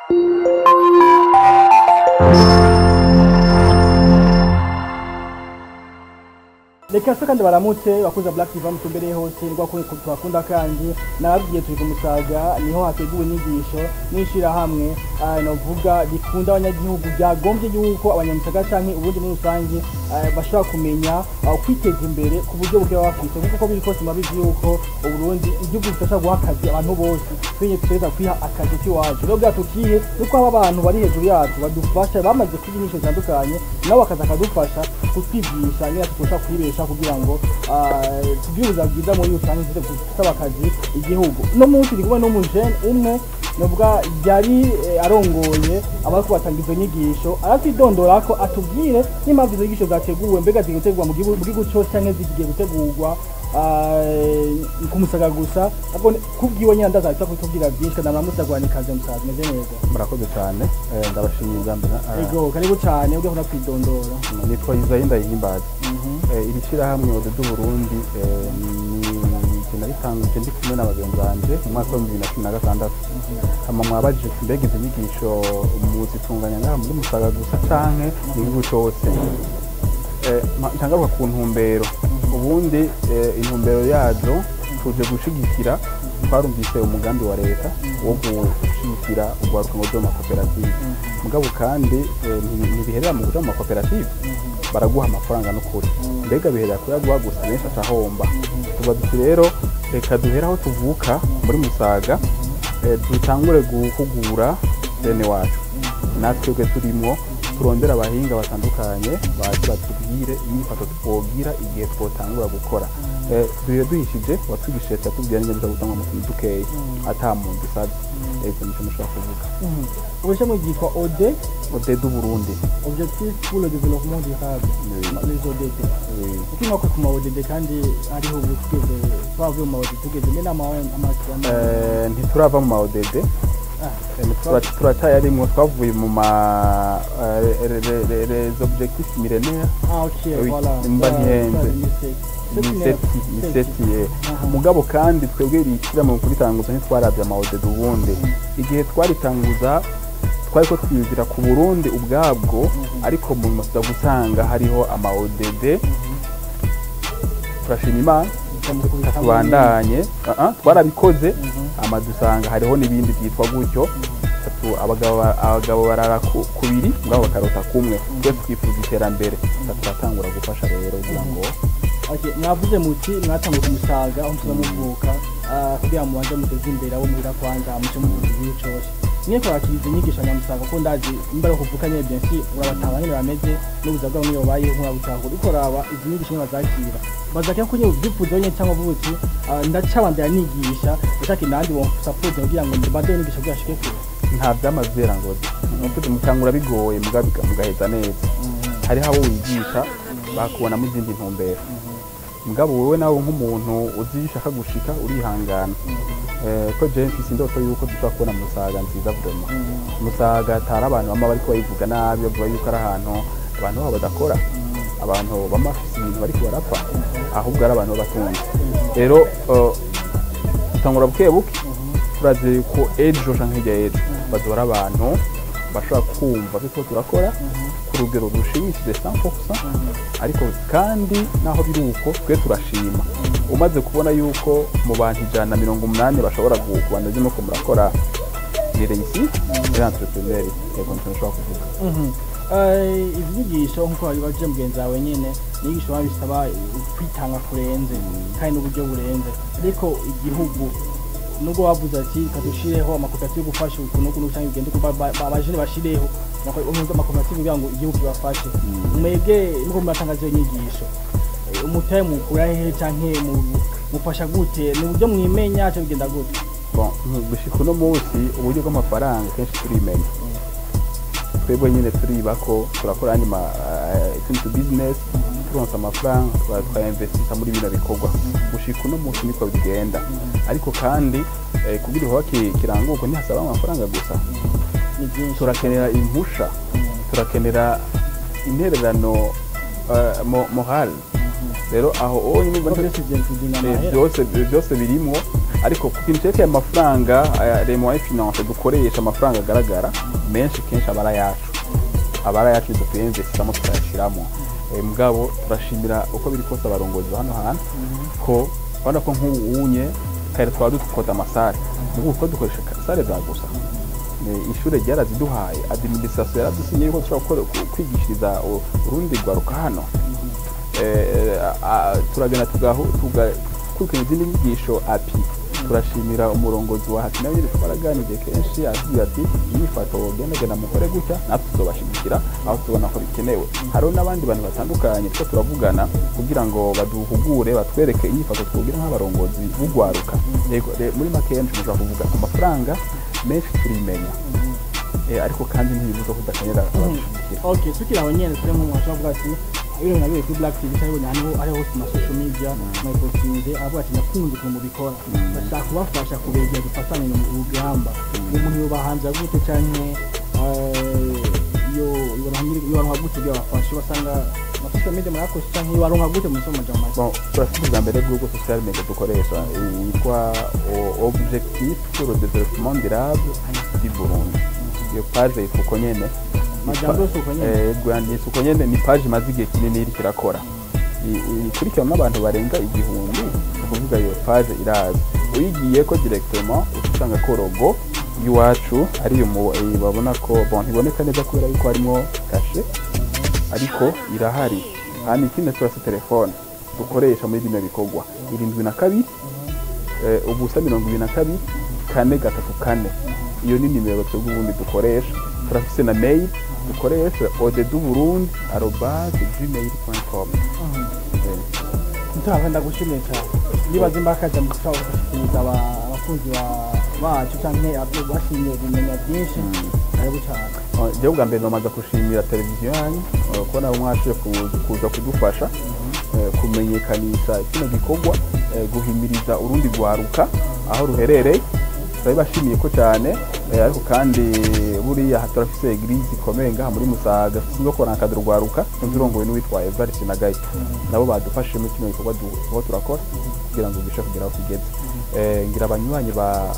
Reka se kandi baramutse bakuza Black TV mutumbereye hose rwa tubakunda, kandi nababwiye turi ku Musaga, niho hateguwe inyigisho n'ishirahamwe novuga rikunda abanyagihugu, byagombye yuko abanyamusaga canke ubundi muri rusange bashobora kumenya kwiteza imbere ku buryo buke baba bafise, kuko uko biri kose murabizi yuko Uburundi igihugu kidashobora guha akazi abantu bose. Twenye tutegerezwa kwiha akazi k'iwacu. Rero bwa tukihe nuko haba abantu bari hejuru yacu badufasha, bamaze kwiga inyigisho zitandukanye, nabo bakaza bakadufasha kutwigisha nyine tushobora kwibesha kugira ngo tugire ubuzima bwiza muri rusange, tuze gusaba akazi igihugu. No munsi ndi kumwe n'umujene umwe novuga yari arongoye abariko batanga izo nyigisho, aratwidondora ko atubwire n'impamvu izo nyigisho zateguwe, mbega zigiye gutegurwa mu gihugu cose canke zigiye gutegurwa ku Musaga gusa. Ariko kubwiwe nyine ndaza ahita kutubwira byinshi. Kandi namutse agwanikaze musaza, meze neza? Murakoze cyane, ndabashimiye bwa mbere. Ego, karibu cyane, ujya kwidondora. Nitwa Isayi Ndayihimbaza. Iri shyirahamwe ODD Burundi ni jye naritanguje ndi kumwe na bagenzi banje mu mwaka wa 2016. Hama mwabajije ati: "Mbega izi nyigisho muzitunganya ngaha muri Musaga gusa canke mu gihugu cose?" Ntangaruka ku ntumbero. Ubundi intumbero yazo, tuje gushigikira, twarumvise umugambi wa leta wo gushigikira urwaruka ngo ruje mu makoperative. Mugabo kandi ntibiherera mu kuja mu makoperative, baraguha amafaranga n'ukuri. Mbega biherera kuyaguha gusa? Benshi acahomba. Tuba duti rero reka duhere aho tuvuka muri Musaga, dutangure guhugura bene wacu natwe turimwo, turondera abahinga batandukanye baze batubwire inyifato twogira igihe twotangura gukora. Duhe duhishije watwigishije yatubwira n'ingendo zo gutanga mu tuntu dukeya ata muntu usabye. Ego, nico mushobora kuvuga. Ubushamwe ryitwa OD ODD Burundi. Objectif pour le développement durable. Oui. Les ODD. Oui. Kuki mwako ku ma ODD kandi hariho ubu tugeze, twavuye mu ma ODD, tugeze mbe n'ama ama Ntiturava mu ma ODD. Turacyayarimwo. Twavuye mu ma les objectifs millénaires. Ah, ok. Oui, voilà. mba ntihenze. Ni sept. Mugabo kandi twebwe iri shyirahamwe mu kuritanguza ntitwarabye ama ODD. Ubundi igihe twaritanguza twari ko twiyumvira ku Burundi ubwabwo, ariko mu nyuma tuza gusanga hariho ama ODD. Turashima Imana, tubandanye. Twarabikoze, ama dusanga hariho n'ibindi byitwa gutyo. Tatu abagabo barara kubiri mugabo bakarota kumwe. Twese twifuza iterambere. Turatangura gufasha rero kugira ngo Okay, mwavuze muti mwatanguye ku Musaga aho musoza muvuka, kugira ngo mubanze muteze imbere abo muhira kwanza, muce muvuza igihugu cose. Mwe kwakiriza inyigisho nyamusaga, ko ndazi nimba ari kuvuka nyene, bien sûr urabataba nyene bameze n'ubuzima bwabo niyo babayeho nkurabutahura. Uriko uraba izi nyigisho nyene bazakira, bazakira ko nyene uvyifuza nyene, cyangwa uvuga uti: "Ndacabandanya nigisha, ndashaka inandi bo support kugira ngo mbandanye nigisha kugira ashike kure"? Nta vyamavyera ngo nukuti mutangura bigoye mugabo mugaheza neza. Hariho abo wigisha bakubonamo izindi ntumbero, mugabo wewe nawe nk'umuntu uzi iyo ushaka gushika urihangana. Ko je mfise indoto yuko dushobora kubona Musaga nziza vraiment. Musaga atari abantu bama bariko bayivuga nabi, bavuga yuko ari ahantu abantu babo badakora, abantu bama bafise ibintu bariko barapfa, ahubwo ari abantu b'abatunzi. Rero dutangura buke buke, turazi yuko ejo canke hirya y'ejo bazoba ari abantu bashobora kumva ko turakora ku rugero rushimishije 100%. Ariko kandi naho biri uko, twe turashima umaze kubona yuko mu bantu 180 bashobora kubandanya ibyo muko murakora, ni réussite muri entrepreneur. Yego, nico nshobora kuvuga. Izi nyigisho, nk'uko wabibaje mugenzi wawe nyene, ni inyigisho biba bisaba kwitanga kurenze kandi n'uburyo burenze. Ariko igihugu, nubwo bavuze ati kadushireho amakoperative yo gufasha ukuntu n'ukuntu cyangwa bigende kuba abajene bashireho amakoperative kugira ngo igihugu kibafashe, mwebwe nuko muratanga izo nyigisho, umutahe mukura hehe canke mufasha gute? Ni uburyo mwimenya cyangwa bigenda gute? Bon, gushika uno munsi uburyo bw'amafaranga kenshi turimenya twebwe nyine, turiba ko turakora andi ma tundi tu business, turonsa amafaranga tukayinvestisa muri bino bikorwa. Gushika uno munsi niko bigenda. Ariko kandi kugira igikorwa kiranguke ntihasaba amafaranga gusa. Ni byinshi. Turakenera impusha, turakenera intererano morale. Rero aho onye Ko byose bigenda amahera. Byose byose birimwo. Ariko ku kintu cyerekeye amafaranga, les moyens financiers dukoresha, amafaranga agaragara menshi kenshi aba ari ayacu, aba ari ayacu dutuyinvestisamo tukayashiramo. Mugabo turashimira uko biri kose abarongozi ba hano hantu, ko urabona ko nk'ubu unye kare twaba dukota ama salles, ubu ko dukoresha salle za gusa. Ishure ryaraziduhaye, administration yaradusinye yuko dushobora kwigishiriza urundi rwaruka hano. Turagenda tugakurikirana izindi nyigisho api. Turashimira umurongozi wa hati, nawe nyine twaraganiriye kenshi, atubwira ati inyifato genda genda mukore gutya, natwe tuzobashigikira aho tubona ko bikenewe. Hariho n'abandi bantu batandukanye two turavugana kugira ngo baduhugure, batwereke inyifato twogira nk'abarongozi b'ugwaruka. Yego, muri make mushobora kuvuga amafaranga menshi turimenya. Ariko kandi ntibibuza ko tudakenera abadushigikira. Okay, tukiri aho nyene, turi nk'umuntu ashobora kuvuga ati ibintu nabiye kuri Black TV cyangwa ibonye ahantu ariho hose mu social media, nayipostinze, avuga ati nakunze ukuntu mubikora, bashaka kubafasha, kubegera, dufatanye mu rugamba. Umuntu yobahanza gute, canke yo yobaronka gute ibyo bafasha basanga ma social media murakoze, canke yobaronka gute mu somo majambo make? Bon, turafite ubwa mbere bw'ubwo social media dukoresha yitwa Objectif pour le développement durable du Burundi. Iyo page yitwa uko nyene. Majambo yose uko nyene? Yanditse uko nyene. Ni page imaze igihe kinini iriko irakora, ikurikiranwa n'abantu barenga 1000. Ni ukuvuga iyo page irazi, uyigiyeko directement usanga ko logo y'iwacu ariyo babona ko, bon, ntiboneka neza kubera yuko harimo caché, ariko irahari. Hanyuma ikindi, turafite telefone dukoresha muri bino bikorwa: 72 0 22 4 3 4. Iyo ni nimero twebwe ubundi dukoresha. Turafise na mail dukoresha, odeduburundi@gmail.com. Ntabwo ndagushimiye cyane. Nibaza imbakaza mu gushikiriza abakunzi bacu canke abo bashimye kumenya byinshi. Karibu cyane. Jewe ubwa mbere nomaze gushimira televiziyo yanyu, kubona mwashoboye kuza kudufasha kumenyekanisha kino gikorwa, guhimiriza urundi rwaruka aho ruherereye. Turabibashimiye ko cyane. Ariko kandi buriya turafise église ikomeye ngaha muri Musaga sinzo korankadra urwaruka, turongowe n'uwitwa Evariste Nagaye. Nabo badufashije muri kino gikorwa turiko turakora kugira ngo gishe kugera aho kigeze. Ngira abanywanyi ba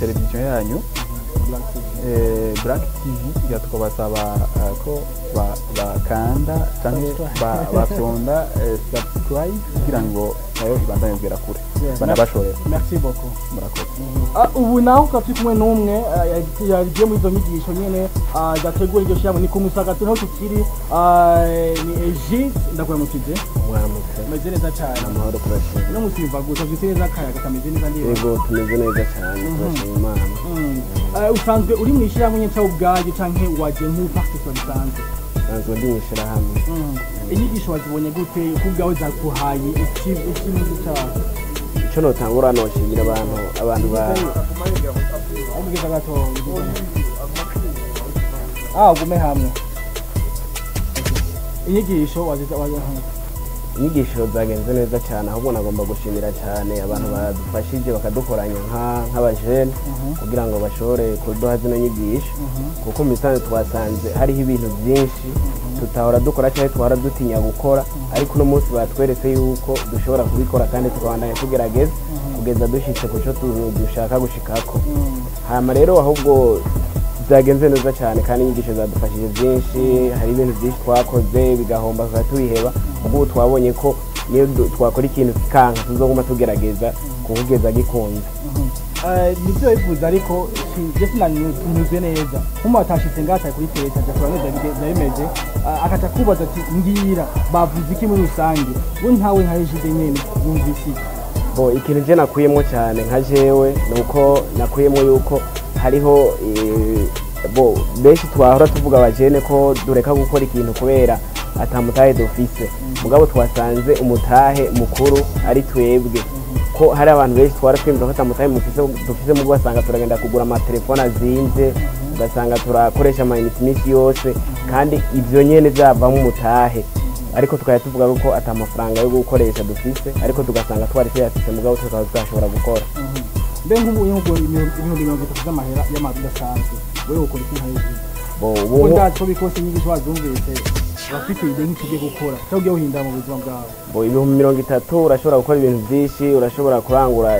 televiziyo yanyu, Black TV. Black TV, ngira tukabasaba ko bakanda canke bafyonda subscribe kugira ngo nayo ibandanye kugera kure, banabashorera. Merci beaucoup. Murakoze. Ubu naho tukaba turi kumwe n'umwe yagiye muri izo nyigisho nyene zateguwe iryo shyirahamwe. Ni ku Musaga niho tukiri. Ni Egide, ndakuramukije. Mwaramutse. Meze neza cyane. Amahoro, turashima. No musi gusa byise neza, akayaga kameze neza ndiba. Yego, tumeze neza cyane, turashima Imana. Usanzwe uri mu ishyirahamwe nyene cyangwa ubwayo, canke wagiye nk'uparticipant bisanzwe? Nsanzwe ndi mu ishyirahamwe. Inyigisho wazibonye gute ku bwawe? Zaguhaye iki iki mu cyawe? Icyo notangura, noshimira abantu ba Umugeza gato. Ugume hamwe. Inyigisho waziza Inyigisho zagenze neza cyane. Ahubwo nagomba gushimira cyane abantu badufashije bakadukoranya nk'abajene kugira ngo bashobore kuduha zino nyigisho, kuko mu bisanzwe twasanze hariho ibintu byinshi tutahora dukora cyangwa twahora dutinya gukora, ariko uno munsi batweretse yuko dushobora kubikora kandi tukabandanya tugerageza kugeza dushyitse ku cyo dushaka gushikako. Hama rero ahubwo byagenze neza cyane, kandi inyigisho zadufashije byinshi. Hari ibintu byinshi twakoze bigahomba tukaba tubiheba. Ubwo ubu twabonye ko niyo twakora ikintu kikanka, tuzoguma tugerageza kugeza gikunze. Nibyo bivuze, ariko je sinanyuzwe neza. Nk'umuntu atashitse ngaha, atari kuri teta, aja kuraba neza byari bimeze, akaca kubaza ati mbwira bavuze iki muri rusange, we nkawe nka Egide nyene wumvise iki? Bo, ikintu je nakuyemwo cyane nka jewe ni uko nakuyemwo yuko hariho bo benshi twahora tuvuga abajene ko dureka gukora ikintu kubera ata mutahe dufise, mugabo twasanze umutahe mukuru ari twebwe, ko hari abantu benshi twara twiyumvira ko ata mutahe dufise, mugo ugasanga turagenda kugura amatelefone azimvye, ugasanga turakoresha amayinite iminsi yose, kandi ivyo nyene vyavamo umutahe, ariko tukaba tuvuga ko ata mafaranga yo gukoresha dufise, ariko tugasanga twari tuyafise, mugabo tukaba tutashobora gukora. Mbe nk'ubu 30,000 z'amahera y'amazu udasanzwe, wewe ukora iki nka Egide? Bo Kuko ubu ndazi ko bikose inyigisho wazumvise. Urafite idée nk'icyo ugiye gukora cyangwa ugiye guhindura mu buzima bwawe? Bo, 30,000 urashobora gukora ibintu byinshi. Urashobora kurangura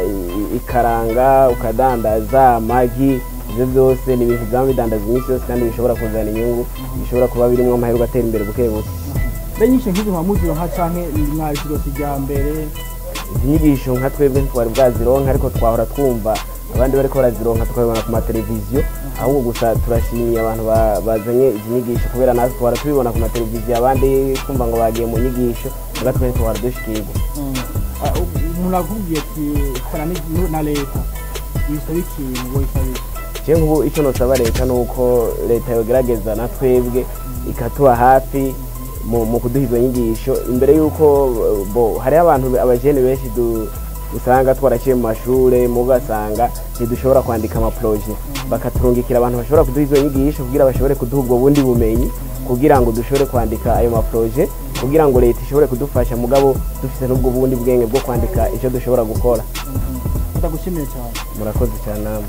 ikaranga, ukadandaza amagi. Ibyo byose ni ibintu byaba bidandaza iminsi yose kandi bishobora kuzana inyungu, bishobora kuba birimo amahirwe atera imbere buke buke. Mbe nyinshi nk'izi muzironka canke mwazirose irya mbere? Izi nyigisho nka twebwe ntitwari bwazironka, ariko twahora twumva abandi bariko barazironka, tukabibona ku mateleviziyo. Ahubwo gusa turashimiye abantu bazanye izi nyigisho, kubera natwe twahora tubibona ku mateleviziyo, abandi twumva ngo bagiye mu nyigisho, muga twe ntitwahora dushikirwa. Umuntu akubwiye ati kora na leta bisaba ikintu, woyisaba iki? Je nk'ubu icyo nosaba leta ni uko leta yogerageza na twebwe ikatuba hafi mu kuduha izo nyigisho imbere y'uko bo hariho abantu abajene benshi usanga twaraciye mu mashure, mugasanga ntidushobora kwandika amaproje, bakaturungikira abantu bashobora kuduha izo nyigisho kugira bashobore kuduha ubwo bundi bumenyi, kugira ngo dushobore kwandika ayo maproje, kugira ngo leta ishobore kudufasha, mugabo dufise n'ubwo bundi bwenge bwo kwandika icyo dushobora gukora. Ndagushimiye cyane. Murakoze cyane namwe.